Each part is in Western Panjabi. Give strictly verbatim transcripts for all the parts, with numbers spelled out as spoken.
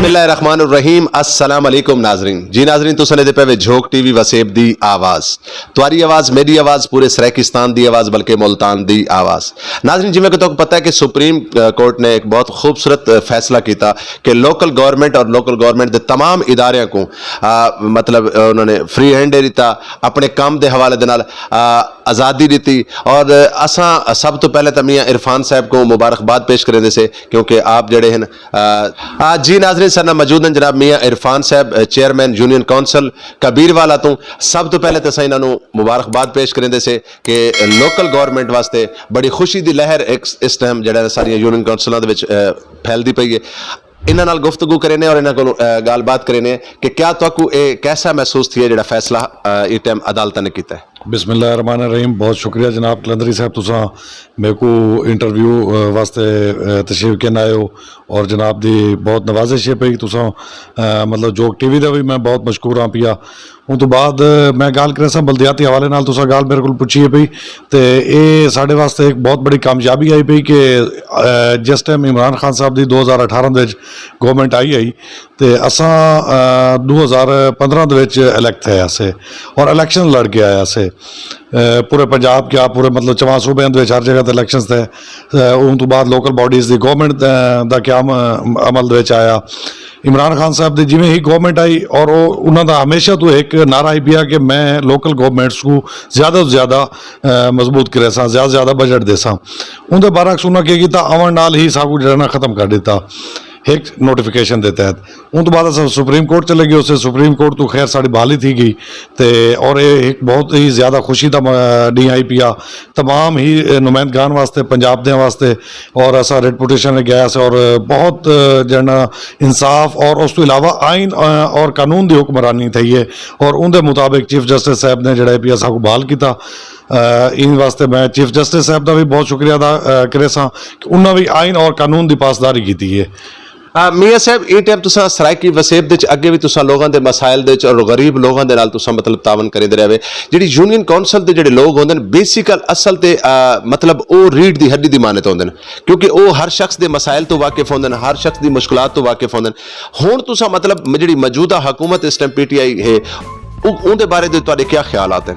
بسم اللہ الرحمن الرحیم۔ السلام علیکم ناظرین۔ جی ناظرین، تساں نے دے پے وے جھوک ٹی وی وسیب دی آواز۔ تہاڈی آواز، میری آواز، پورے سرائیکستان دی آواز، بلکہ ملتان دی آواز۔ ناظرین، جویں کہ تہاکوں پتہ ہے کہ سپریم، آ، کورٹ نے ایک بہت خوبصورت، آ، فیصلہ کیتا کہ لوکل گورنمنٹ اور لوکل گورنمنٹ دے تمام اداریاں کو، آ، مطلب، آ، انہوں نے فری ہینڈ دے دتا، اپنے کام دے حوالے دے نال، آ، آزادی دتی۔ اور اساں سب تو پہلے تاں میاں عرفان صاحب کو مبارکباد پیش کریں دے سے، کیونکہ آپ جڑے ہیں، آ، آ، جی ناظرین، سارے نال موجود ہیں جناب میاں عرفان صاحب، آ، چیئرمین یونین کونسل کبیر والا تو۔ سب تو پہلے تے اساں انہاں نوں مبارکباد پیش کریندے سے کہ لوکل گورنمنٹ واسطے بڑی خوشی دی لہر ایک اس ٹائم جڑا ساریاں یونین کونسلاں دے وچ، آ، پھیلدی پئی ہے۔ انہاں نال گفتگو کرینے اور انہاں کولوں، آ، گل بات کرینے کہ کیا تہاکوں اے کیسا محسوس تھی ہے جڑا فیصلہ، آ، اس ٹائم عدالتاں نے کیتا ہے؟ بسم اللہ الرحمن الرحیم۔ بہت شکریہ جناب قلندری صاحب، تساں میرے کو انٹرویو، آ، واسطے، آ، تشریف کے آئے ہو، اور جناب دی بہت نوازش ہے پئی۔ تساں، آ، مطلب، جوک ٹی وی دا بھی میں بہت مشکور ہاں پیا۔ اون تو بعد میں گل کراں ساں بلدیاتی حوالے نال، تساں گل میرے کول پچھی ہے پئی، تے اے ساڈے واسطے ایک بہت بڑی کامیابی آئی پئی کہ، آ، جس ٹائم عمران خان صاحب دی دو ہزار اٹھارہ دے وچ گورنمنٹ آئی آئی، تے اساں، آ، دو ہزار پندرہ دے وچ الیکٹ تھے اسے، اور الیکشن لڑ کے آیا سے۔ آ، پورے پنجاب کیا، پورے، مطلب، چواں صوبے دے وچ ہر جگہ تے الیکشنز تھے۔ آ، اون تو بعد لوکل باڈیز دی گورنمنٹ، آ، دا قیام، آ، عمل دے وچ آیا۔ عمران خان صاحب دی جویں ہی گورنمنٹ آئی، اور او، انہاں دا ہمیشہ تو ایک نعرہ ہی پیا کہ میں لوکل گورنمنٹس کو زیادہ تو زیادہ، آ، مضبوط کرے ساں، زیادہ زیادہ بجٹ دے ساں۔ اون دے برعکس انہاں کی کیتا، آون نال ہی ساکو جڑا نا ختم کر دیتا ایک نوٹیفکیشن دے تحت۔ اون تو بعد اساں سپریم کورٹ چلے گئے، اسے سپریم کورٹ تو خیر ساڈی بحالی تھی گئی۔ تے اور اے ایک بہت ہی زیادہ خوشی دا م-، ڈی آئی پی آ تمام ہی، اے، نمائندگان واسطے، پنجاب دے واسطے، اور اسا ریڈ پٹیشن لے گیا سے، اور بہت، اے، جنا انصاف اور اس تو علاوہ آئین، اے، اور قانون دی حکمرانی تھئی ہے، اور اون دے مطابق چیف جسٹس صاحب نے جڑا ہے پی ایس آ کو بحال کیتا۔ اے، ان واسطے میں چیف جسٹس صاحب دا بھی بہت شکریہ ادا، اے، کرے ساں کہ انہاں بھی آئین اور قانون دی پاسداری کیتی ہے۔ آ، میاں صاحب، اے ٹائم تساں سرائیکی وسیب دے وچ اگے وی تساں لوگاں دے مسائل دے وچ اور غریب لوگاں دے نال تساں، مطلب، تعاون کریندے رہے۔ جڑی یونین کونسل دے جڑے لوگ ہوندے نے، بیسیکل اصل تے، آ، مطلب، او ریڑھ دی ہڈی دی مانت ہوندے نے، کیونکہ او ہر شخص دے مسائل تو واقف ہوندے نے، ہر شخص دی مشکلات تو واقف ہوندے نے۔ ہن تساں، مطلب، جڑی موجودہ حکومت اس ٹائم پی ٹی آئی ہے، او، اون دے بارے دے تہاڈے کیا خیالات ہیں؟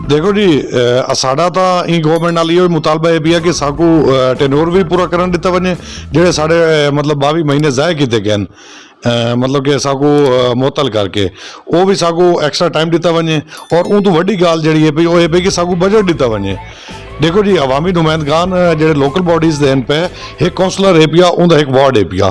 دیکھو جی، اے، ساڈا تاں ایں گورنمنٹ نال ایہو مطالبہ ہے پیا کہ ساکو، اے، ٹینیور بھی پورا کرن دتا ونجے، جڑے ساڈے، اے، مطلب، باوی مہینے ضائع کیتے گئے ہن، اے، مطلب کہ ساکو، اے، معطل کر کے، او بھی ساکو ایکسٹرا ٹائم دتا ونجے، اور اون تو وڈی گال جڑی ہے پئی، او ہے پئی کہ ساکو بجٹ دتا ونجے۔ دیکھو جی، عوامی نمائندگان، اے، جڑے لوکل باڈیز دے ہن پے، ایک کونسلر ہے پیا، اون دا ایک وارڈ ہے پیا،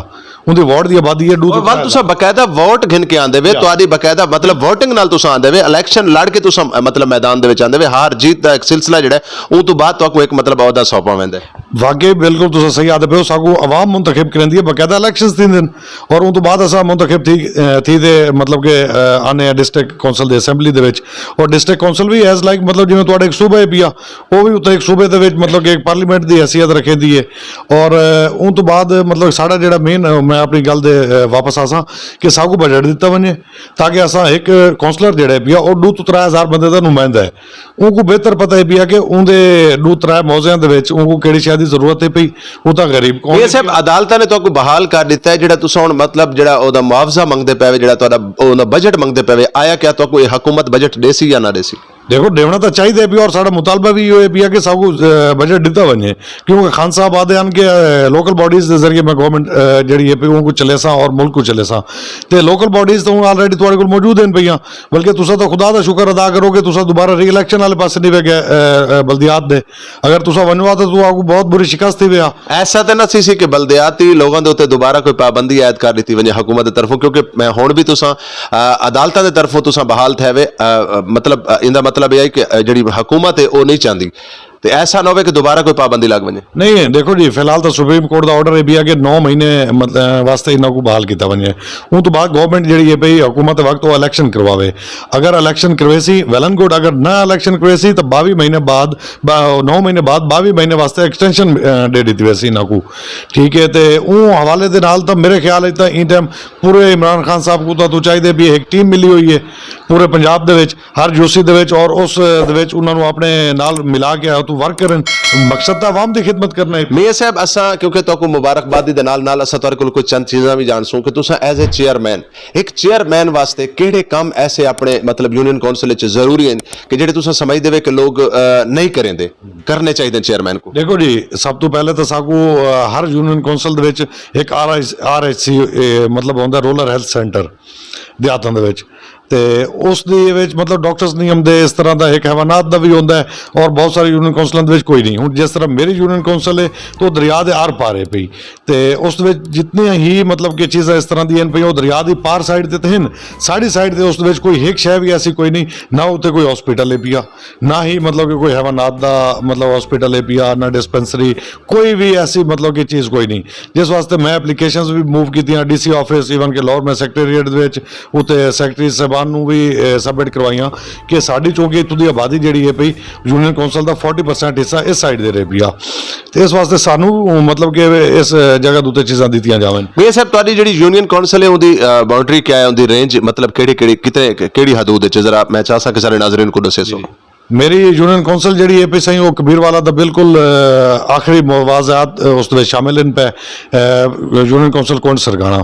اون دی وارڈ دی آبادی ہے ڈو اور تو ول ترے تساں لاکھ۔ باقاعدہ ووٹ گھن کے آندے وے، یا۔ تہاڈی باقاعدہ، مطلب، ووٹنگ نال تساں آندے وے، الیکشن لڑ کے تساں، مطلب، میدان دے وچ آندے وے، ہار جیت دا ایک سلسلہ جڑا ہے، اون تو بعد تہاکوں ایک، مطلب، عہدہ سونپا ویندا ہے۔ واقعی بالکل تساں صحیح آدھے پے ہو، ساکوں عوام منتخب کریندی ہے، باقاعدہ الیکشنز تھیندے نے، اور اون تو بعد اساں منتخب تھی، اے، تھی دے، مطلب کہ، اے، آنے آ ڈسٹرکٹ کونسل دے اسمبلی دے وچ، اور ڈسٹرکٹ کونسل بھی ایز لائک، مطلب، جویں تہاڈا ایک صوبہ ہے پیا، او بھی اتھے ایک صوبے دے وچ، مطلب کہ، ایک پارلیمنٹ دی حیثیت رکھیندی ہے۔ اور، اے، اون تو بعد، مطلب، ساڈا جڑا مین، اے، میں اپنی گل دے، اے، واپس آساں کہ ساکوں بجٹ دتا ونجے، تاکہ اساں ایک کونسلر جڑا ہے پیا، او ڈو تو ترے ہزار بندے دا نمائندہ ہے۔ اون کو بہتر پتہ ہے پیا کہ اون دے ڈو ترے موضوعاں دے وچ اون کو کیڑی شے دی ضرورت ہے پئی، او تاں غریب کون یہ ہے صاحب پیا۔ عدالتاں نے تہاکوں بحال کر دتا ہے، جڑا تساں ہن، مطلب، جڑا او دا معاوضہ منگدے پے وے، جڑا تہاڈا او دا بجٹ منگدے پے وے، آیا کیا تہاکوں یہ حکومت بجٹ دے سی یا نہ دے سی؟ دیکھو، ڈیونا تاں چاہیدا ہے پیا، اور ساڈا مطالبہ بھی ایہو ہے پیا کہ ساکوں، اے، بجٹ دتا ونجے، کیونکہ خان صاحب آدھے ہن کہ، اے، لوکل باڈیز دے ذریعے میں گورنمنٹ، اے، جڑی ہے پئی، اون کو چلے ساں اور ملک کو چلے ساں۔ تے لوکل باڈیز تاں ہن آلریڈی تہاڈے کول موجود ہن پیاں، بلکہ تساں تاں خدا دا شکر ادا کرو کہ تساں دوبارہ ری الیکشن والے پاسے نہیں وے گئے، اے، اے، بلدیات دے۔ اگر تساں ونجو آ تاں تہاکوں بہت بری شکست تھی ویا۔ ایسا تے نہ سی سی کہ بلدیاتی لوگاں دے اُتے دوبارہ کوئی پابندی عائد کر دتی ونجے حکومت دے طرفوں، کیونکہ میں ہن بھی تساں، آ، عدالتاں دے طرفوں تساں بحال تھے وے، آ، مطلب، آ، ایندا مطلب یہ ہے کہ، آ، جڑی حکومت ہے، او نہیں چاہندی۔ تے ایسا نہ ہوے کہ دوبارہ کوئی پابندی لگ ونجے۔ نہیں، دیکھو جی، فی الحال تو سپریم کورٹ دا آرڈر ہے پیا کہ نو مہینے، مطلب، واسطے انہاں کو بحال کیتا ونجے۔ اون تو بعد گورنمنٹ جڑی ہے پئی، حکومت وقت او الیکشن کرواوے۔ اگر الیکشن کرویسی، ویل اینڈ گڈ، اگر نہ الیکشن کرویسی تو باوی مہینے بعد، با-، نو مہینے بعد باوی مہینے واسطے ایکسٹینشن، اے، دے دتی ویسی انہاں کو۔ ٹھیک ہے، تے اون حوالے دے نال تاں میرے خیال وچ تاں این ٹائم پورے عمران خان صاحب کو تاں تو چاہیے بھی ایک ٹیم ملی ہوئی ہے پورے پنجاب دے وچ، ہر یوسی دے وچ، اور اس دے وچ انہاں نوں اپنے نال ملا کے تو ورک کرن۔ مقصد تو عوام دی خدمت کرنا ہے۔ میاں صاحب، اساں کیونکہ تہاکوں مبارکبادی دے نال نال اساں تہاڈے کول کچھ چند چیزاں وی جان سوں کہ تساں ایز اے چیئرمین، ایک چیئرمین واسطے کہڑے کم ایسے اپنے، مطلب، یونین کونسل وچ ضروری ہیں کہ جڑے تساں سمجھدے وے کہ لوگ، آ، نہیں کریندے، کرنے چاہیدے چیئرمین کو؟ دیکھو جی، سب تو پہلے تو ساکو، آ، ہر یونین کونسل دے وچ ایک R H, R H C, اے، مطلب ہوندا رورل ہیلتھ سینٹر دیہاتاں دے وچ۔ تے اس دے وچ مطلب ڈاکٹرز نہیں آندے، اس طرح دا ایک حیوانات دا بھی ہوندا ہے، اور بہت سارے یونین کونسلز دے وچ کوئی نہیں۔ ہن جس طرح میری یونین کونسل ہے، تو دریا دے آر پار ہے پئی۔ تے اس دے وچ جتنیاں ہی مطلب کہ چیزاں اس طرح دیاں پئیاں، او دریا دی پار سائیڈ تے تے ہن، ساڈی سائیڈ تے اس دے وچ کوئی ہک شے وی ایسی کوئی نہیں، نہ اتھے کوئی ہاسپٹل ہے پیا، نہ ہی مطلب کہ کوئی حیوانات دا مطلب ہاسپٹل ہے پیا، نہ ڈسپنسری، کوئی وی ایسی مطلب کہ چیز کوئی نہیں۔ جس واسطے میں اپلیکیشنز وی موو کیتیاں ڈی سی آفس، ایون کہ لاہور میں سیکرٹریٹ دے وچ، اتھے سیکرٹری صاحبان نوں وی، اے، سبمٹ کروائیاں کہ ساڈی چونکہ اتھوں دی آبادی جیڑی ہے پئی، union council the forty percent حصہ اس سائیڈ دے رہ پیا۔ تے اس واسطے سانوں مطلب کہ اس جگہ دے اُتے چیزاں دتیاں جاون۔ میاں صاحب، تہاڈی جیڑی یونین کونسل ہے، اوندی، آ، باؤنڈری کیا ہے، اوندی رینج، مطلب، کیڑی کیڑی، کتنے، کیڑی حدود ہے؟ ذرا میں چاہساں کہ سارے ناظرین کو دسے سو۔ میری یونین کونسل جیڑی ہے پئی سائیں، او کبیر والا دا بالکل، آ، آخری مواضعات، آ، اس دے وچ شامل ہیں پہ، آ، یونین کونسل کونڈ سرگانا۔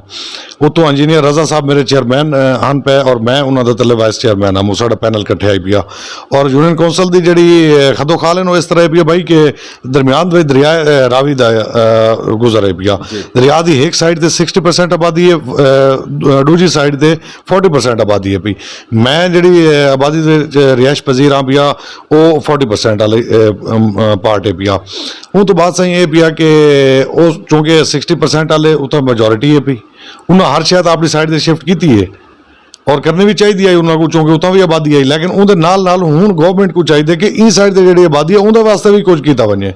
اتوں انجینئر رضا صاحب میرے چیئرمین، آ، ہن پہ، اور میں انہاں دے تلے وائس چیئرمین ہاں۔ ساڈا پینل کٹھے آئی پیا۔ اور یونین کونسل دی جیڑی، آ، خدو خال ہے، او اس طرح پیا بھائی کہ درمیان دے دریا، آ، راوی دا، آ، گزر ہے پیا۔ دریا دی ایک سائیڈ تے سکسٹی پرسینٹ آبادی ہے، آ، دوجی سائیڈ تے فورٹی پرسینٹ آبادی ہے پئی۔ میں جیڑی، آ، آبادی دے وچ رہائش پذیر ہاں پیا، او فورٹی پرسینٹ والے، آ، ام، آ، پارٹ ہے پیا۔ اون تو بعد سائیں اے پیا کہ او چونکہ سکسٹی پرسینٹ والے اتھاں میجورٹی ہے پئی، انہاں ہر شاید اپنی سائیڈ تے شفٹ کیتی ہے، اور کرنی وی چاہیدی ہے انہاں کو، چونکہ اتھاں وی آبادی ہے، لیکن اون دے نال نال ہن گورنمنٹ کو چاہیدے کہ این سائیڈ تے جیڑی آبادی ہے، اون دے واسطے وی کچھ کیتا ونجے۔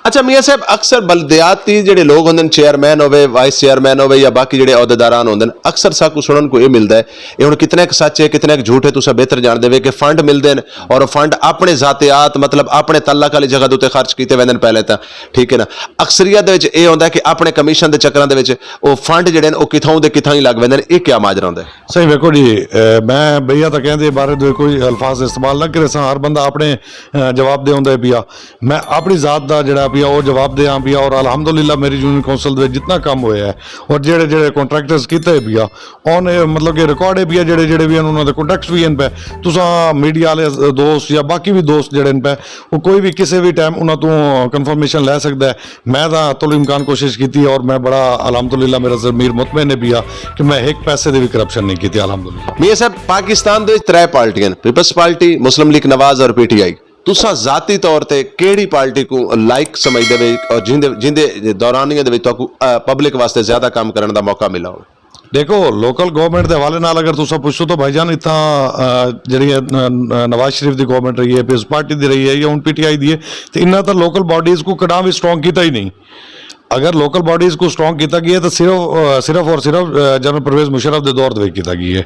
اچھا میاں صاحب، اکثر بلدیاتی جڑے لوگ ہوندے نے، چیئرمین ہوے، وائس چیئرمین ہوے یا باقی جڑے عہدیداران ہوندے نے، اکثر ساکو سنن کو یہ ملدا ہے، یہ ہن کتنا ایک سچ ہے، کتنا ایک جھوٹ ہے، تساں بہتر جان دے وے کہ فنڈ ملدے نے اور فنڈ اپنے ذاتیات، مطلب اپنے تعلق والی جگہ دے تے خرچ کیتے ویندے نے پہلے تاں، ٹھیک ہے نا؟ اکثریت دے وچ یہ ہوندا ہے کہ اپنے کمیشن دے چکراں دے وچ او فنڈ جڑے نے او کتھاؤں دے کتھاؤں ہی لگ ویندے نے۔ یہ کیا ماجرا ہوندا ہے؟ صحیح ویکھو جی، اے، میں بھیا تاں کہندے بارے دے کوئی الفاظ استعمال نہ کرے ساں، ہر بندہ اپنے، اے، جواب دے ہوندا ہے پیا۔ میں اپنی ذات دا جڑا پیا، او جواب دے آں پیا، اور الحمدللہ میری یونین کونسل دے وچ جتنا کم ہویا ہے، اور جڑے جڑے کنٹریکٹرز کیتے پیا، اون اے مطلب کہ ریکارڈ ہے پیا، جڑے جڑے بھی انہاں دے کنٹیکٹس بھی ہیں پہ۔ تساں میڈیا والے دوست یا باقی بھی دوست جڑے ہیں پہ، وہ کوئی بھی کسے بھی ٹائم انہاں تو کنفرمیشن لے سکدا ہے۔ میں تاں طول امکان کوشش کیتی اور میں بڑا الحمدللہ میرا ضمیر مطمئن ہے پیا کہ میں ایک پیسے دی بھی کرپشن نہیں کیتی الحمدللہ۔ میاں صاحب، پاکستان دے وچ ترے پارٹیاں نے، پیپلز پارٹی، مسلم لیگ نواز اور پی ٹی آئی۔ تساں ذاتی طور تے کیڑی پارٹی کو لائک سمجھدے وے اور جن دے، جن دے دورانیاں دے وچ تہاکوں، آ، پبلک واسطے زیادہ کام کرن دا موقع ملا ہوے؟ دیکھو، لوکل گورنمنٹ دے حوالے نال اگر تساں پوچھو تو بھائی جان، اتھاں، آ، جڑی ہے، ن-، ن-، نواز شریف دی گورنمنٹ رہی ہے، پیپلز پارٹی دی رہی ہے یا ہن پی ٹی آئی دی ہے، تے انہاں تاں لوکل باڈیز کو کڈاں وی سٹرانگ کیتا ہی نہیں۔ اگر لوکل باڈیز کو سٹرانگ کیتا گیا ہے تو صرف، آ، صرف اور صرف، آ، جنرل پرویز مشرف دے دور دے وچ کیتا گیا ہے۔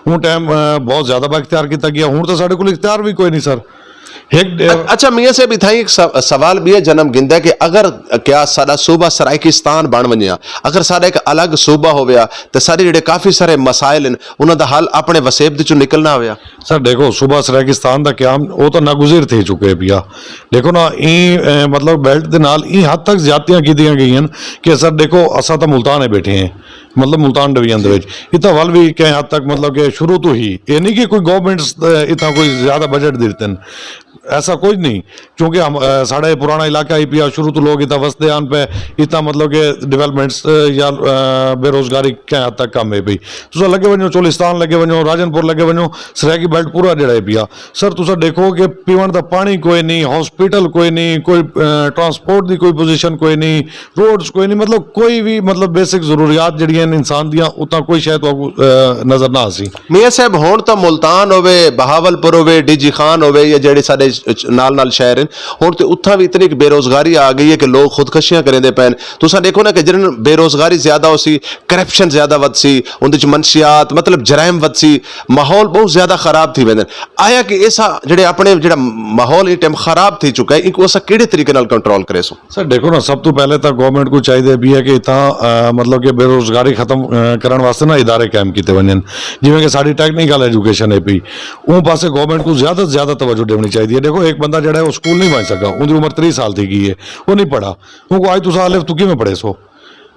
اون ٹائم، آ، بہت زیادہ با اختیار کیتا گیا، ہن تو ساڈے کول اختیار بھی کوئی نہیں سر۔ ایک، آ، اچھا میاں صاحب، اتھاں ایک س-، سوال بھی ہے جنم گندا ہے کہ اگر کیا ساڈا صوبہ سرائیکستان بن ونجیا، اگر ساڈا ایک الگ صوبہ ہویا، تے سارے جڑے کافی سارے مسائل ہیں، انہاں دا حل اپنے وسیب دے چوں نکلنا ہویا؟ سر، دیکھو، صوبہ سرائیکستان دا قیام، او تاں ناگزیر تھی چکے پیا۔ دیکھو نا، ایں، اے، مطلب، بیلٹ دے نال ایں حد تک زیادتیاں کیتیاں گئیاں کہ سر، دیکھو، اساں تاں ملتان ہے بیٹھے ہیں، مطلب، ملتان ڈویژن دے وچ۔ اتھاں ول بھی کہیں حد تک، مطلب، کہ شروع تو ہی، اے نہیں کہ کوئی گورنمنٹس، اے، اتھاں کوئی زیادہ بجٹ دے دتن، ایسا کچھ نہیں۔ کیونکہ ہم، اے، ساڑا یہ پرانا علاقہ ہی پیا، شروع تو لوگ اتھاں وسدے آن پہ، اتھاں، مطلب، کہ ڈیولپمنٹس، اے، یا، اے، بے روزگاری کہیں حد تک کم ہے پئی۔ تساں لگے ونجو، چولستان لگے ونجو، راجن پور لگے ونجو، سرائیکی بیلٹ پورا جڑا ہے پیا۔ سر، تساں دیکھو کہ پیون دا پانی کوئی نہیں، ہاسپٹل کوئی نہیں، کوئی، اے، ٹرانسپورٹ دی کوئی پوزیشن کوئی نہیں، روڈز کوئی نہیں، مطلب، کوئی بھی، مطلب، بیسک ضروریات جڑیاں ہیں انسان دیاں، اتنا کوئی شاید تہاکوں، اے، نظر نہ آسی۔ میاں صاحب، ہن تاں ملتان ہووے، بہاول پور ہووے، ڈی جی خان ہووے، یا جڑے ساڈے نال نال شہر ہیں، ہن تے اتھاں بھی اتنی بے روزگاری آ گئی ہے کہ لوگ خودکشیاں کریندے پین۔ تساں دیکھو نا کہ جنہاں بے روزگاری زیادہ ہو سی، کرپشن زیادہ ود سی، اندے وچ منشیات، مطلب، جرائم ود سی، ماحول بہت زیادہ خراب تھی ویندے۔ آیا کہ ایسا جڑے اپنے جڑا ماحول اس ٹائم خراب تھی چکا ہے، ان کو اسا کیڑے طریقے نال کنٹرول کرے سو؟ سر، دیکھو نا، سب تو پہلے تاں گورنمنٹ کو چاہیے بھی ہے کہ اتھاں، آ، مطلب کہ بے روزگاری ختم، آ، کرن واسطے نا ادارے قائم کیتے ونجن، جویں کہ ساڈی ٹیکنیکل ایجوکیشن ہے پی، اون پاسے گورنمنٹ کو زیادہ سے زیادہ توجہ دینی چاہیے۔ کہ دیکھو، ایک بندہ جڑا ہے، وہ سکول نہیں پہنچ سکا، ان کی عمر تری سال تھی گئی ہے، وہ نہیں پڑھا۔ ان کو آج تسا الف تو کیویں پڑھے سو؟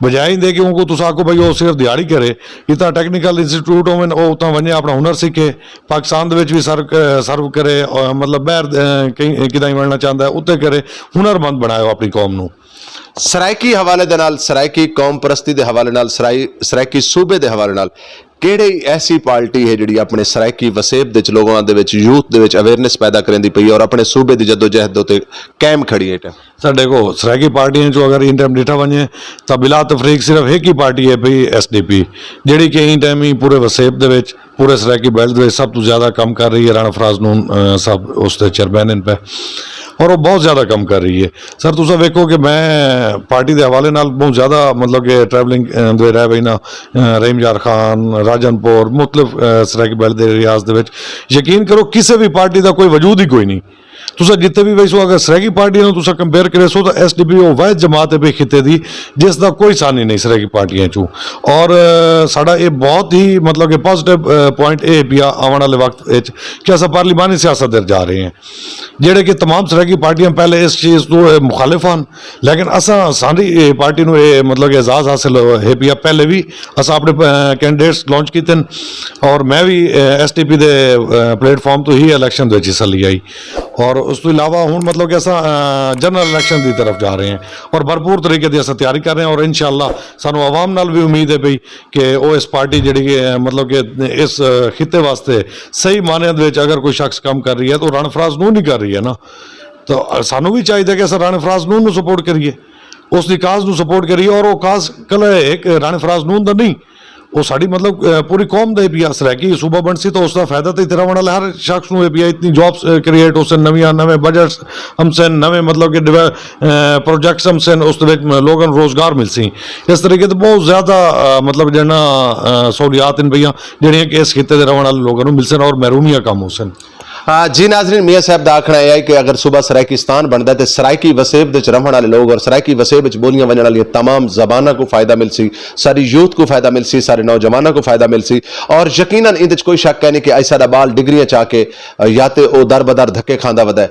بجائے ان دے کہ ان کو تسا آکھو بھائی، وہ صرف دیہاڑی کرے، اتنا ٹیکنیکل انسٹیٹیوٹ ہوون، وہ اتنا ونجے، اپنا ہنر سیکھے، پاکستان دے وچ بھی سرو، سرو کرے، اور مطلب باہر، اہ، کہیں کداں ونجنا چاہتا ہے، اتنے کرے، ہنر مند بنایا اپنی قوم نو۔ سرائیکی حوالے دے نال، سرائیکی قوم پرستی دے حوالے نال، سرائی-، سرائیکی صوبے دے حوالے نال، کیڑی ایسی پارٹی ہے جڑی اپنے سرائیکی وسیب دے وچ، لوگاں دے وچ، یوتھ دے وچ اویئرنس پیدا کرن دی پئی اور اپنے صوبے دی جدوجہد دے تے قائم کھڑی ہے ٹائم؟ سر دیکھو، سرائیکی پارٹیاں چوں اگر ان ٹائم ڈٹھا ونجے، تاں بلا تفریق صرف ایک ہی پارٹی ہے پئی، ایس ڈی پی، جڑی کہ ان ٹائم ہی پورے وسیب دے وچ، پورے سرائیکی بیلٹ دے وچ سب تو زیادہ کم کر رہی ہے۔ رانا فراز نون، اہ، صاحب اس دے چیئرمین ان پہ، اور وہ بہت زیادہ کم کر رہی ہے۔ سر، تساں ویکھو کہ میں پارٹی دے حوالے نال بہت زیادہ، مطلب کہ ٹریولنگ، اہ، دے رہ بئی نا، اہ، رحیم یار خان، راجن پور، مختلف، اہ، سرائیکی بیلٹ دے ایریاز دے وچ، یقین کرو، کسے بھی پارٹی دا کوئی وجود ہی کوئی نہیں۔ تساں جتنے بھی ویسو، اگر سرائیکی پارٹیاں نوں تساں کمپیئر کرے سو، تو ایس ڈی پی او واحد جماعت ہے پئی خطے دی، جس دا کوئی ثانی نہیں سرائیکی پارٹیاں چوں۔ اور، اہ، ساڈا یہ بہت ہی، مطلب کہ پازیٹیو، اہ، پوائنٹ اے پیا آون والے وقت وچ کہ اساں پارلیمانی سیاست دے جا رہے ہیں، جڑے کہ تمام سرائیکی پارٹیاں پہلے اس چیز تو، اہ، مخالف ہن، لیکن اساں، ساری، اہ، پارٹی نوں یہ، مطلب کہ اعزاز حاصل ہے پیا۔ پہلے بھی اساں اپنے، اہ، کینڈیڈیٹس لانچ کیتے ہیں اور میں بھی، اہ، ایس ٹی پی دے، اہ، پلیٹ فارم تو ہی الیکشن دے وچ حصہ لیا ہی۔ اور اس تو علاوہ ہن، مطلب کہ اساں، اہ، جنرل الیکشن دی طرف جا رہے ہیں اور بھرپور طریقے دی اساں تیاری کر رہے ہیں اور انشاءاللہ سانوں عوام نال بھی امید ہے پئی کہ او اس پارٹی جڑی کہ، مطلب کہ اس، اہ، خطے واسطے صحیح معنی دے وچ اگر کوئی شخص کم کر رہی ہے تو رن فراز نون نہیں کر رہی ہے نا۔ تو سانوں بھی چاہیے کہ اساں رن فراز نون نوں سپورٹ کریے، اس دی کاز نوں سپورٹ کریے۔ اور وہ کاز کلے ایک رن فراز نون دا نہیں، وہ ساڈی، مطلب، اہ، پوری قوم دا پیا۔ سرائیکی صوبہ بنسی تو اس دا فائدہ تے اتنا والا ہر شخص نوں پیا، اتنی جابس، اہ، کریئیٹ ہو سن، نویاں، نویں بجٹس ہم سن، نویں، مطلب کہ ڈیوے-، اہ، پروجیکٹس ہم سن، اس دے وچ لوگاں نوں روزگار مل سی۔ اس طریقے تے بہت زیادہ، اہ، مطلب جنہاں، اہ، سہولیات ان پئیاں، جڑیاں کہ اس خطے دے رہن والے لوگاں نوں مل سن اور محرومیاں کم ہو سن۔ آ، جی ناظرین، میاں صاحب دا آکھنا اے ہے کہ اگر صوبہ سرائیکستان بندا تے سرائیکی وسیب دے وچ رہن والے لوگ اور سرائیکی وسیب وچ بولیاں ونجن والیاں تمام زباناں کو فائدہ مل سی، ساری یوتھ کو فائدہ مل سی، سارے نوجواناں کو فائدہ مل سی۔ اور یقیناً ایندے وچ کوئی شک ہے نہیں کہ ایسا دا بال ڈگریاں چا کے، آ، یا تے او در بدر دھکے کھاندا ودا ہے۔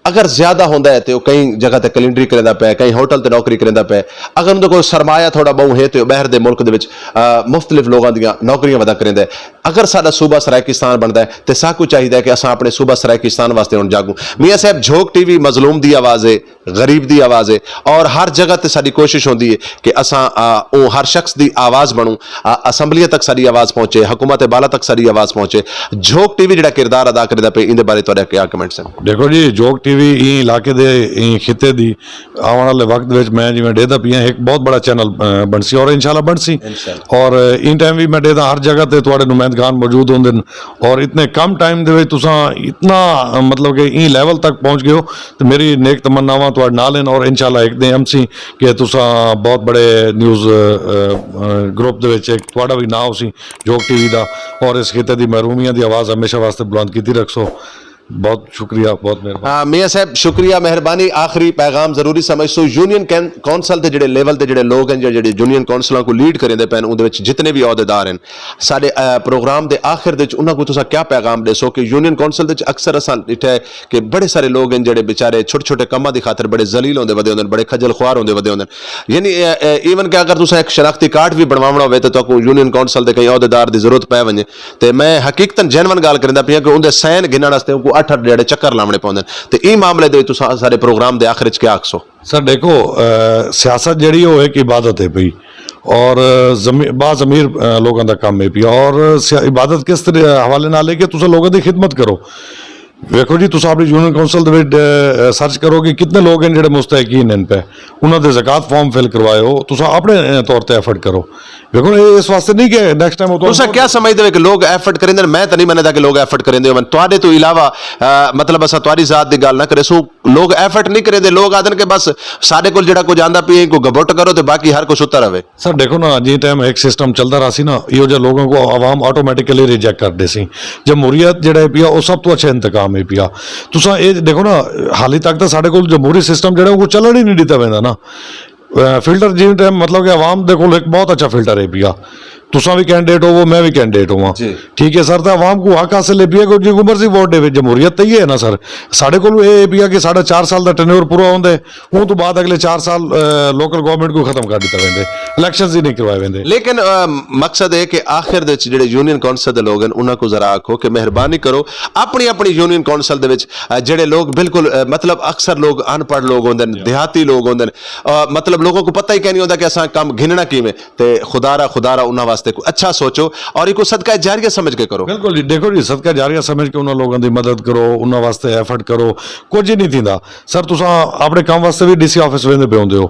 اگر زیادہ ہوندا ہے تے او کئی جگہ تے کلینڈری کریندا پے، کئی ہوٹل تے نوکری کریندا پے۔ اگر اون دے کول سرمایہ تھوڑا بہت ہے تے او باہر دے ملک دے وچ، آ، مختلف لوگاں دیاں نوکریاں ودا کریندا ہے۔ اگر ساڈا صوبہ سرائیکستان بندا ہے تے ساکو چاہیدا ہے کہ اساں اپنے صوبہ سرائیکستان واسطے ہن جاگوں۔ میاں صاحب، جھوک ٹی وی مظلوم دی آواز ہے، غریب دی آواز ہے، اور ہر جگہ تے ساڈی کوشش ہوندی ہے کہ اساں، آ، او ہر شخص دی آواز بنوں، آ، اسمبلیاں تک ساڈی آواز پہنچے، حکومت بالا تک ساڈی آواز پہنچے۔ جھوک ٹی وی جڑا کردار ادا کردا پے، ایندے بارے تہاڈے کیا کمنٹس ہیں؟ دیکھو جی، جھوک ٹی وی ایں علاقے دے، ایں خطے دی آون والے وقت وچ میں جویں ڈیدا پیاں، ایک بہت بڑا چینل، اہ، بنسی اور انشاءاللہ بنسی۔ انشاءاللہ۔ اور، اہ، ان ٹائم بھی میں ڈیدا ہر جگہ تے تہاڈے نمائندگان موجود ہوندے نے اور اتنے کم ٹائم دے وچ تساں اتنا، اہ، مطلب کہ ایں لیول تک پہنچ گئے ہو، تے میری نیک تمناواں تہاڈے نال ہیں اور انشاءاللہ ایک دن ایم سی کہ تساں بہت بڑے نیوز، اہ، اہ، گروپ دے وچ ایک تہاڈا بھی ناں ہو سی جھوک ٹی وی دا، اور اس خطے دی محرومیاں دی آواز ہمیشہ واسطے بلند کیتی رکھسو۔ بہت شکریہ، بہت مہربانی۔ ہاں، میاں صاحب، شکریہ، مہربانی۔ آخری پیغام ضروری سمجھ سو، یونین کین-، کونسل دے جڑے لیول دے جڑے لوگ ہیں، جڑے، جڑے یونین کونسلاں کو لیڈ کریں دے پین، اون دے وچ جتنے بھی عہدیدار ہیں، سارے، آ، پروگرام دے آخر دے وچ انہاں کو تساں کیا پیغام دے سو کہ یونین کونسل دے وچ اکثر اساں ڈٹھا ہے کہ بڑے سارے لوگ ہیں جڑے بیچارے چھوٹے چھوٹے کماں دی خاطر بڑے ذلیل ہوندے ودے ہوندے، بڑے خجل خوار ہوندے ودے ہوندے۔ یعنی، اے، اے، ایون کہ اگر تساں ایک شناختی کارڈ بھی بنواونا ہوئے تے تہاکوں یونین کونسل دے کئی عہدیدار دی ضرورت پے ونجے۔ تے میں حقیقتاً جینوئن گال کریندا پیاں کہ اوندے سائن گھنن واسطے اوکوں اٹھ اٹھ جیڑے چکر لاونے پوندے نے۔ تے ایں معاملے دے وچ تساں سارے پروگرام دے آخر وچ کیا آکھسو؟ سر، دیکھو، اہ، سیاست جیڑی او ایک عبادت ہے پئی، اور، اہ، ضمی-، با ضمیر، اہ، لوگاں دا کم ہے پیا، اور سیا-، عبادت کس طرح حوالے نال ہے کہ تساں لوگاں دی خدمت کرو۔ ویکھو جی، تساں اپنی یونین کونسل دے وچ، اہ، سرچ کرو کہ کتنے لوگ ہیں جڑے مستحقین ہیں پہ، انہاں دے زکوٰۃ فارم فل کروائے ہو، تساں اپنے، اہ، طور تے ایفرٹ کرو۔ ویکھو، اے اس واسطے نہیں کہ نیکسٹ ٹائم او تساں کیا سمجھدے ہو کہ لوگ ایفرٹ کریندے نے؟ میں تاں نہیں مندا کہ لوگ ایفرٹ کریندے ہون۔ تہاڈے تو علاوہ، آ، مطلب، اساں تہاڈی ذات دی گل نہ کرے سو، لوگ ایفرٹ نہیں کریندے۔ لوگ آدن کہ بس ساڈے کول جڑا کچھ آندا پی ہے، کو گبٹ کرو تے باقی ہر کچھ اتر آوے۔ سر، دیکھو نا، جی ٹائم ایک سسٹم چلدا رہا سی نا، ایہو جہاں لوگوں کو عوام آٹومیٹیکلی ریجیکٹ کر دے سی۔ جمہوریت جڑا ہے پیا، او سب تو اچھا انتقام ہے پیا۔ تساں اے دیکھو نا، حالی تک تاں ساڈے کول جمہوری سسٹم جڑا، او چلن ہی نہیں دتا ویندا نا۔ اہ، فلٹر جی ٹائم، مطلب کہ عوام دے کول ایک بہت اچھا فلٹر ہے پیا۔ تساں وی کینڈیڈیٹ ہوو، میں وی کینڈیڈیٹ ہوا۔ ٹھیک ہے سر، تے عوام کو حق حاصل ہے پیا، کیونکہ عمر سی ووٹ دے وچ جمہوریت تے ہی ہے نا سر۔ ساڈے کول اے ہے پیا کہ ساڈا چار سال دا ٹینیور پورا ہوندا ہے، اون تو بعد اگلے چار سال لوکل گورنمنٹ کو ختم کر دتا ویندے، الیکشنز ہی نہیں کروائے ویندے۔ لیکن مقصد ہے کہ آخر دے وچ جڑے یونین کونسل دے لوگ ہیں، انہاں کو ذرا آکھو کہ مہربانی کرو، اپنی اپنی یونین کونسل دے وچ جڑے لوگ بالکل مطلب اکثر لوگ ان پڑھ لوگ ہوندے نے، دیہاتی لوگ ہوندے نے، مطلب لوگوں کو پتہ ہی کہیں نہیں ہوندا کہ اساں کم گھننا کیویں، تے خدا را خدا را انہاں واسطے کوئی اچھا سوچو اور ایک صدقہ جاریہ سمجھ کے کرو۔ بالکل جی، دیکھو جی، صدقہ جاریہ سمجھ کے انہاں لوگاں دی مدد کرو، انہاں واسطے ایفرٹ کرو۔ کچھ ہی نہیں تھیندا سر۔ تساں اپنے کم واسطے بھی ڈی سی آفس ویندے پے ہوندے ہو،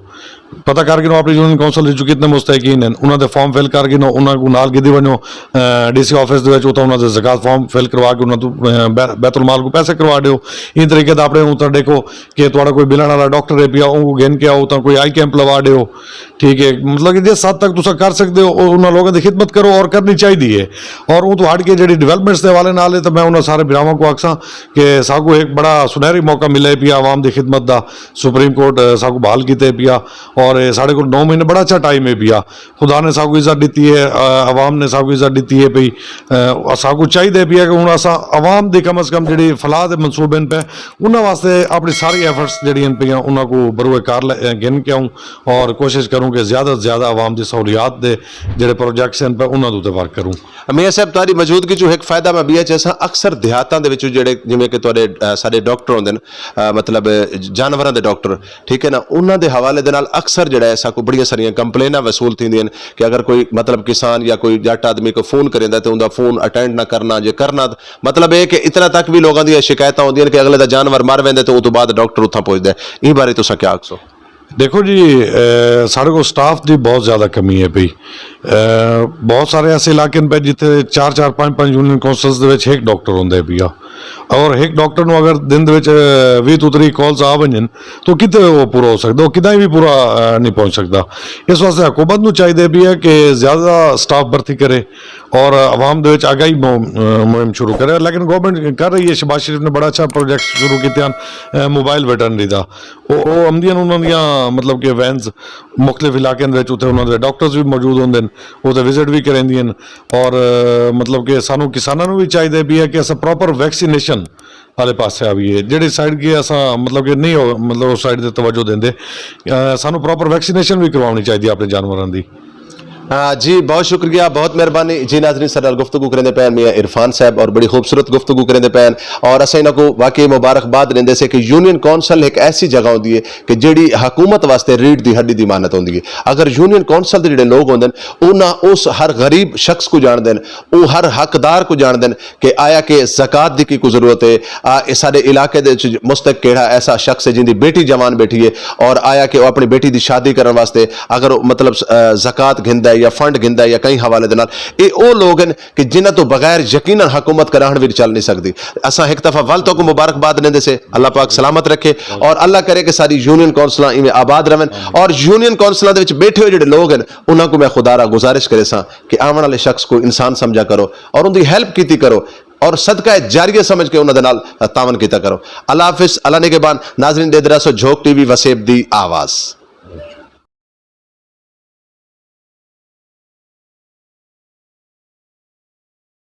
پتہ کر کے نو اپنی یونین کونسل وچ کتنے مستحقین ہیں، انہاں دے فارم فل کر کے نو انہاں کو نال گدی ونجو ڈی سی آفس دے وچ، اتھاں انہاں دے زکات فارم فل کروا کے انہاں تو بیت المال کو پیسے کروا دیو۔ ان طریقے دا اپنے اتھاں دیکھو کہ تہاڈا کوئی بلن والا ڈاکٹر ہے پیا، اون کو گھن کے آؤ، اتھاں کوئی آئی کیمپ لوا دیو۔ ٹھیک ہے، مطلب کہ جس حد تک تساں کر سکدے ہو، او انہاں لوگاں دی خدمت کرو اور کرنی چاہیدی ہے۔ اور اون تو ہٹ کے جڑی ڈیولپمنٹس دے حوالے نال ہے، تے میں انہاں سارے بھراواں کو آکھساں کہ ساکو ایک بڑا سنہری موقع ملے پیا عوام دی خدمت دا۔ سپریم کورٹ ساکو بحال کیتے پیا، اور ساڈے کول نو مہینے بڑا اچھا ٹائم ہے پیا۔ خدا نے ساکو عزت دتی ہے، عوام نے ساکو عزت دتی ہے پئی۔ ساکو چاہیدے پیا کہ ہن اساں عوام دی کم از کم جڑی فلاح دے منصوبے پہ، انہاں واسطے اپنی ساری ایفرٹس جڑی ہیں پئیاں، انہاں کو بروئے کار گن کے آؤں اور کوشش کروں کہ زیادہ سے زیادہ عوام دی سہولیات دے جڑے پروجیکٹس ہیں پہ انہاں دے تے ورک کروں۔ میاں صاحب، تہاڈی موجودگی چوں ایک فائدہ میں بیا چاہساں، اکثر دیہاتاں دے وچوں جڑے، جویں کہ تہاڈے سارے ڈاکٹر ہوندے نے، مطلب جانوراں دے ڈاکٹر، ٹھیک ہے نا، انہاں دے حوالے دے نال اکثر جڑا ہے ساکو بڑیاں ساریاں کمپلیناں وصول تھیندیاں نے کہ اگر کوئی مطلب کسان یا کوئی جٹ آدمی کو فون کریندا تے اوندا فون اٹینڈ نہ کرنا، جے کرنا، مطلب اے کہ اتنا تک بھی لوگاں دیاں شکایتاں ہوندیاں نے کہ اگلے دا جانور مر ویندے تے او تو بعد ڈاکٹر اتھاں پہنچدا ہے۔ ایں بارے تساں کیا آکھسو؟ دیکھو جی، ساڈے کول سٹاف دی بہت زیادہ کمی ہے پئی۔ بہت سارے ایسے علاقے پہ جتھے چار چار پانچ پانچ یونین کونسلز دے وچ ایک ڈاکٹر ہوندے پیا، اور ایک ڈاکٹر نو اگر دن دے وچ ویہہ تو تریہہ کالز آ ونجن تو کتے وہ پورا ہو سکدا، وہ کداں بھی پورا نہیں پہنچ سکدا۔ اس واسطے حکومت نو چاہیے بھی ہے کہ زیادہ سٹاف بھرتی کرے اور عوام دے وچ آگاہی مہم شروع کرے، لیکن گورنمنٹ کر رہی ہے۔ شہباز شریف نے بڑا اچھا پروجیکٹ شروع کیتے ہیں موبائل ویٹرنری دا۔ او او آمدیاں نے انہاں دیاں مطلب کہ وینز مختلف علاقیاں دے وچ، اتھے انہاں دے ڈاکٹرز بھی موجود ہوندے نے، اتھے وزٹ بھی کریندیاں نے۔ اور مطلب کہ سانوں کساناں نوں بھی چاہیدا بھی ہے کہ اساں پراپر ویکسینیشن والے پاسے آویے، جڑی سائیڈ کی اساں مطلب کہ نہیں ہو، مطلب اس سائیڈ تے توجہ دیندے۔ سانوں پراپر ویکسینیشن بھی کرواونی چاہیدی ہے اپنے جانوراں دی۔ جی بہت شکریہ، بہت مہربانی جی۔ ناظرین، سارے نال گفتگو کریندے پین میاں عرفان صاحب اور بڑی خوبصورت گفتگو کریندے پین، اور اساں انہاں کو واقعی مبارکباد دیندے سے کہ یونین کونسل ایک ایسی جگہ ہوندی ہے کہ جیڑی حکومت واسطے ریڑھ دی ہڈی دی مانت ہوندی ہے۔ اگر یونین کونسل دے جیڑے لوگ ہوندے نے، انہاں اس ہر غریب شخص کو جان دین، او ہر حقدار کو جان دین کہ آیا کہ زکوٰۃ دی کی کو ضرورت ہے، آ سارے علاقے دے مستحق کیڑا ایسا شخص ہے جن دی بیٹی جوان بیٹھی ہے، اور آیا کہ وہ اپنی بیٹی دی شادی کرن واسطے اگر مطلب زکوٰۃ گھندا ہے یا فنڈ گھندا ہے یا کہیں حوالے دے نال، اے او لوگ ہیں کہ جنہاں تو بغیر یقیناً حکومت کراہن وی چل نہیں سکدی۔ اساں ایک دفعہ ول تو کو مبارکباد لیندے سے، اللہ پاک سلامت رکھے اور اللہ کرے کہ ساری یونین کونسلاں ایویں آباد رہن۔ اور یونین کونسلاں دے وچ بیٹھے ہوئے جڑے لوگ ہیں، انہاں کو میں خدا را گزارش کرے ساں کہ آون والے شخص کو انسان سمجھا کرو اور ان دی ہیلپ کیتی کرو اور صدقہ جاریہ سمجھ کے انہاں دے نال تعاون کیتا کرو۔ اللہ حافظ، اللہ نگہبان۔ ناظرین، دے دراسو جھوک ٹی وی وسیب دی آواز۔